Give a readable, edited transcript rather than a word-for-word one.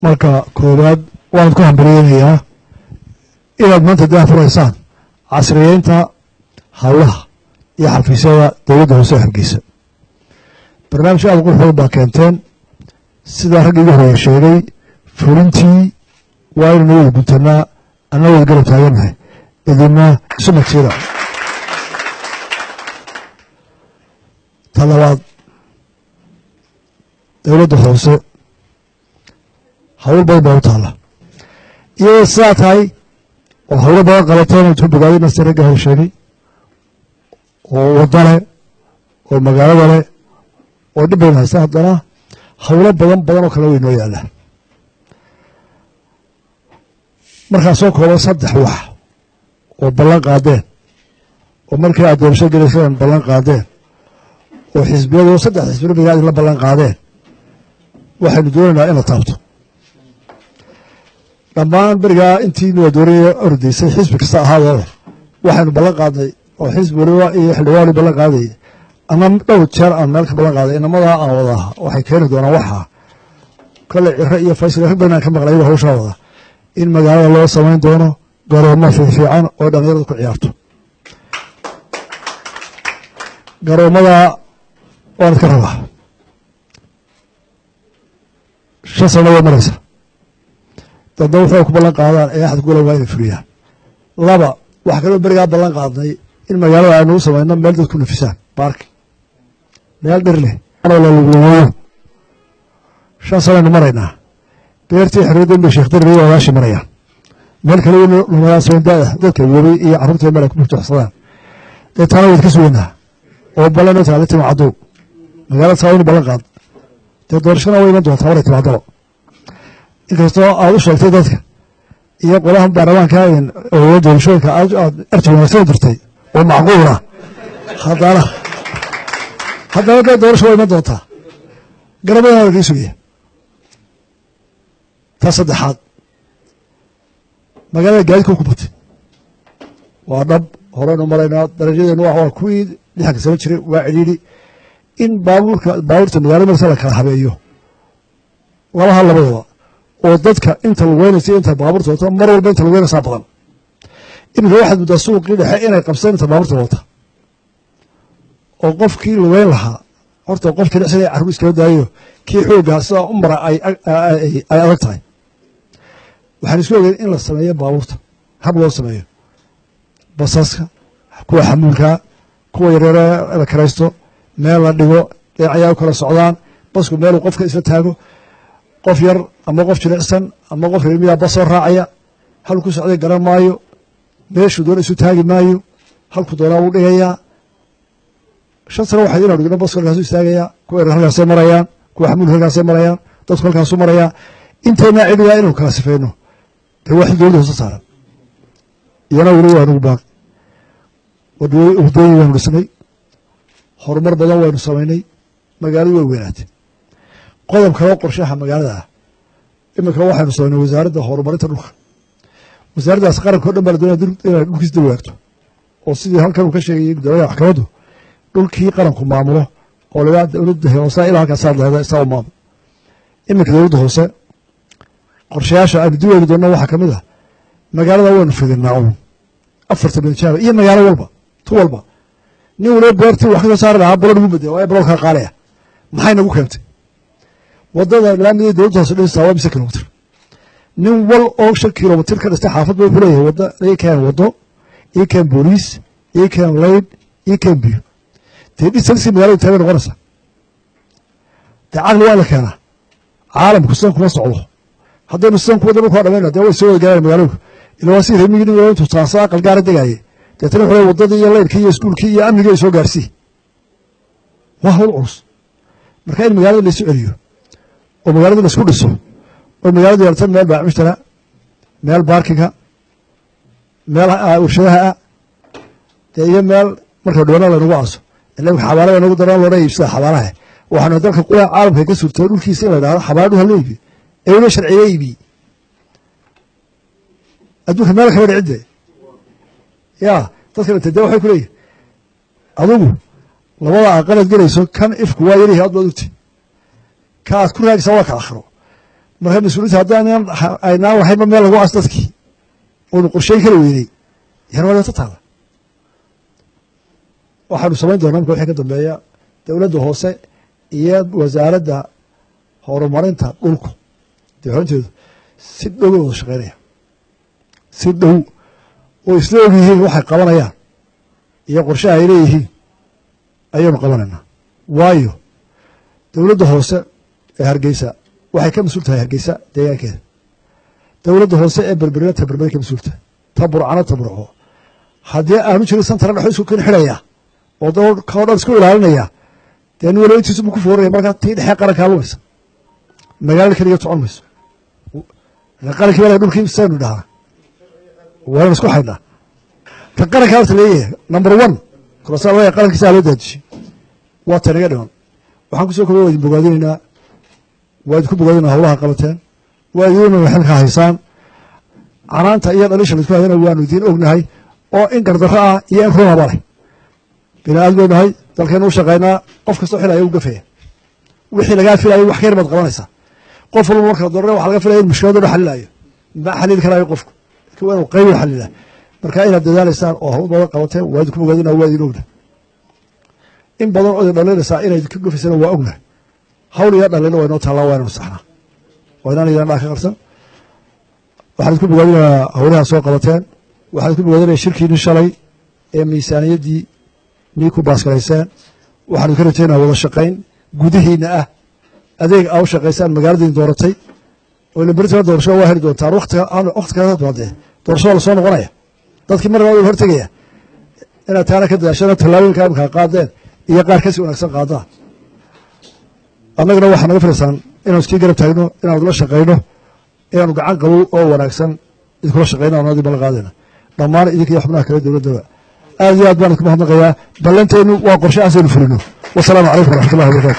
Marka koowaad, waan ku hambalyeynayaa inaad maanta daa furaysaan casriyeynta howlaha iyo xafiisyada dowladda hoose ee Hargeysa. Barnaamij aad qurux badan baa keenteen. Sidaa ragga igu horeeya sheegay, fulintii waa inaynu wada guntanaa, anna wada garab taagannahay, idina isu magsiina. Ta labaad, dowladda hoose hawl badan baa u taalla, iyadoo sidaa tahay oo hawlo badan qabateen ku bogaadina, si ragga hore sheegay, oo waddo leh oo magaalada leh oo dhib badan haysta, haddana hawlo badan badan oo kale way noo yaallaa. Markaa soo kooban, saddex wax oo ballan qaadeen oo markii aad doorasho gelayseen ballan qaadeen oo xisbiyadu saddex xisbino magaalada la ballan qaadeen, waxaynu doonaynaa in la taabto dhammaan. Berigaa intii waa dooraya ordaysay, xisbi kasta ahaadooda, waxaynu ballan qaadnay oo xisbi waliba iyo xildhibaanu ballan qaadayay, ama dhowr jeer aan meel ka ballan qaaday, inamadaa aan wadaa waxay keeni doonaan. Waxaa kale Ciro iyo Faysal rag badan aan ka maqlay iyagoo hawshaa wada, in magaalada loo samayn doono garoomo fiifiican oo dhalinyaradu ku ciyaarto. Garoomada waan iska rabaa, 5 sano way maraysa, dadna wuxuu ku ballan qaadaan ee axad gula waa inay fuliyaan. Laba, waxaa kaloo berigaa ballan qaadnay in magaalada aynu u samayno meel dadku nafisaan, baarki, meel dhir leh laluglumeeyo. 5 sanaynu maraynaa. Beertii xorriyadda inbay Sheekh Darbi wadaashii marayaan, meel kale lumayaa da dadka webay iyo carruurta meel ay ku murtuxsadaan. Dee taana waad ka sugaynaa oo ballan oo taala tima caddow magaalada saa inu ballan qaad. Dee doorashana way iman doontaa waray timaadaba, inkastoo aad u sheegtay dadka iyo qolahan baarlamaanka oo doorashooyinka aad arji wanaagsan dirtay oo macquula, haddana dee doorasho waa iman doontaa, garamadana waa kaga sugaya. Ta saddexaad, magaalada gaadidka ku batay waa dhab. Horeynu maraynaa, darajadeenu waa kuwii lixanka sano jiray, waa cidhiidhi. In baabuurta magaalada marsa la kala habeeyo labaha labadaba, oo dadka inta lugeynaysa, inta baabuurta wata, mar walba inta lugeynaysaa badan. Iminka waxaad muddaa suuqii dhexe inay qabseen inta baabuurta wata, oo qofkii lugeyn lahaa horta qof jilicsan carruur iskala daayo, kii xooggaa sidaa u mara ay adag tahay. Waxaan isku ogeyn in la sameeyo baabuurta hab loo sameeyo, basaska, kuwa xamuulkaa, kuwa yaryare la karaysto, meel la dhigo, dhinacyaa u kala socdaan, basku meeluu qofka isla taago, qof yar ama qof jilicsan ama qof reermiyaa bas soo raacaya, halku ku socday garan maayo, meeshuu doona isu taagi maayo, halku doonaa wuu dhigayaa. 5 sano waxay inaan dhigno, basku halkaasu istaagayaa, kuwa yaryar halkaasay marayaan, kuwa xamuulka halkaasay marayaan, dadku halkaasu marayaa. Inteynaa cidhigaa inaynu kala sifeyno, dee waa xil dowladda hoose saaran, iyana weli waa nugu baaqi. Waddooyin waynu dhisnay, horumar badan waynu samaynay, magaaladu way weynaatay. Qodob kaloo qorshaha magaalada ah, iminka waxaynu samaynay wasaaradda horumarinta dhulka. Wasaaraddaas qaranka o dhan baa la doonaya inay dhulkiis dib waagto, oo sidii halkan uu ka sheegayay guddoomiyaha maxkamaddu, dhulkii qaranku maamulo oo la dowladda hoose ilaa halkaasaad leedahay saa u maamul. Iminka dowladda hoose qorshayaasha aynu dib eegi doonno waxaa kamid ah magaalada waynu fidinaa uun afarta benjaaba iyo magaalo walba tu walba, nin waliba beertii wax ka soo saari lahaa bolod ugu bedela, waayo bolodkaa qaaliya. Maxay nagu keentay waddada laamida dowladda hoose dhistaa waa mise kilomitr? Nin wal oo 5 kilomitr ka dhistay xaafad ba wuxuu leeyahay wadda ii keen, waddo ii keen, booliis ii keen, layd ii keen, biyo. Dee dhisansi magaalada taagay noqonaysaa. Dee caqli waa la keenaa, caalamku sidan kuma socdo. Haddaynu sidan kuwa dhulka dhamayna, dee way soo wada gaaraan magaalooyinku. Ila waa si reemigii nin intuu taasa aqal gaara degaayay, deetana wuxuu leeyahay waddadii iyo laydkii iyo iskuulkii iyo amnigii ay soo gaarsii. Waa hawl culus. Marka in magaalada laysu celiyo oo magaalada laisku dhiso oo magaaladu yeelto meel baac mushtara, meel baarkinga, meel warshadaha ah, dee iyo meel marka dhibanada laynagu aaso. Ila xabaalada nagu daran loona iibsada xabaalaha. Waxaanu dalka qura caalamka ka suurtay dhulkiisa in la idhahdo xabaala dhul hala iibiyo ee weliba sharciga iibiyey. Adduunka meel kama dhicin dee. Ya dadka dhintay dee waxay ku leeyihin adigu labada aqalaad gelayso, kan ifku waa yaryahay, aad baad ogti, ka aad ku raagaysaa waa ka akhiro. Marka mas-uuliinta haddaan aynaan lahaynba meel lagu as dadkii oonu qorsheyn kari weynay, yana waa dhibaato taala. Waxaanu samayn doonaa imka wixii ka dambeeya, dowladda hoose iyo wasaaradda horumarinta dhulku dib si dhow wada shaqeynaya, si dhow oo isla og yihiin waxay qabanayaan iyo qorshaha ay leeyihiin ayaanu qabanaynaa. Waayo, dowladda hoose ee Hargeysa waxay ka mas-uul tahay Hargeysa deegaankeeda, dowladda hoose ee Berberina ta Berbere ka mas-uul tahay, ta Burcana ta Burco. Haddii aanu jirin santara dhexo isku kan xidhaya oo kao dhan isku ilaalinaya, dee nin waliba intiisu buu ku fooraya. Markaa tii dhexe qarankaa lumaysa, magaalada keliga socon mayso. Qarankii baa dhulkii saynu dhahnaa, waanu isku xaynaa. Ta qarankaa horta leeyahay number one kurasaa loo qarankiisa loo daadishay, waa tanaga dhiman. Waxaan kusoo koobay, waa idin bogaadinaynaa, waa idinku bogaadinaa howlaha qabateen, waa idin xilka haysaan. Canaanta iyo dhalisha laisku hayana waanu idiin ognahay, oo in gardarro ah iyo in runaba leh. Bini aadam baynu nahay, dalkaynu u shaqaynaa. Qof kastoo xilaya u gafaya. Wixii lagaa filayo wax ka yar baad qabanaysaa. Qof walba marka doorana waxa laga filaya in mushkilado dhan xalilayo. Ma xalili karaayo qofku, waa inuu qayb xalilaa. Marka inaad dadaalaysaan oo hawl badan qabateen waa idinku bogaadinaa, waa idin ognahay. In badan oo idin dhalinaysaa inay ka gafaysana waa ognahay. Hawl iyo dhalino waa inoo taallaa, waa inaynu saxnaa, waa inaan idin dhaa ka qarsan. Waxaan idinku bogaadinayaa howlaha soo qabateen. Waxaan idinku bogaadinaya shirkiinii shalay ee miisaaniyaddii nii ku baaskarayseen. Waxaan idinka rajaynaya wada shaqayn gudihiina ah, adeeg aa u shaqaysaan magaaladiin dooratay oo ila beritana doorashada waa heli doontaan. Waqtiga waqti kala timaadee doorashada lasoo noqonaya, dadkii mar labaad hortegaya, inaad taana ka dadaashana, tallaabooyinka imika qaadeen iyo qaar kasii wanaagsan qaadaan. Annagana waxaa naga filaysaan inaanu iskii garab taagno, inaanu la shaqayno, inaanu gacan qabow oo wanaagsan idinkula shaqayno. Aanu adii ballan qaadayna dhammaan idinka iyo xubnaha kale dowladdaba. Aad iyo aad baan idinku mahadnaqayaa. Ballanteennu waa qorshe aasaynu fulino. Wasalaamu calaykum waraxmatullahi wabarakatu.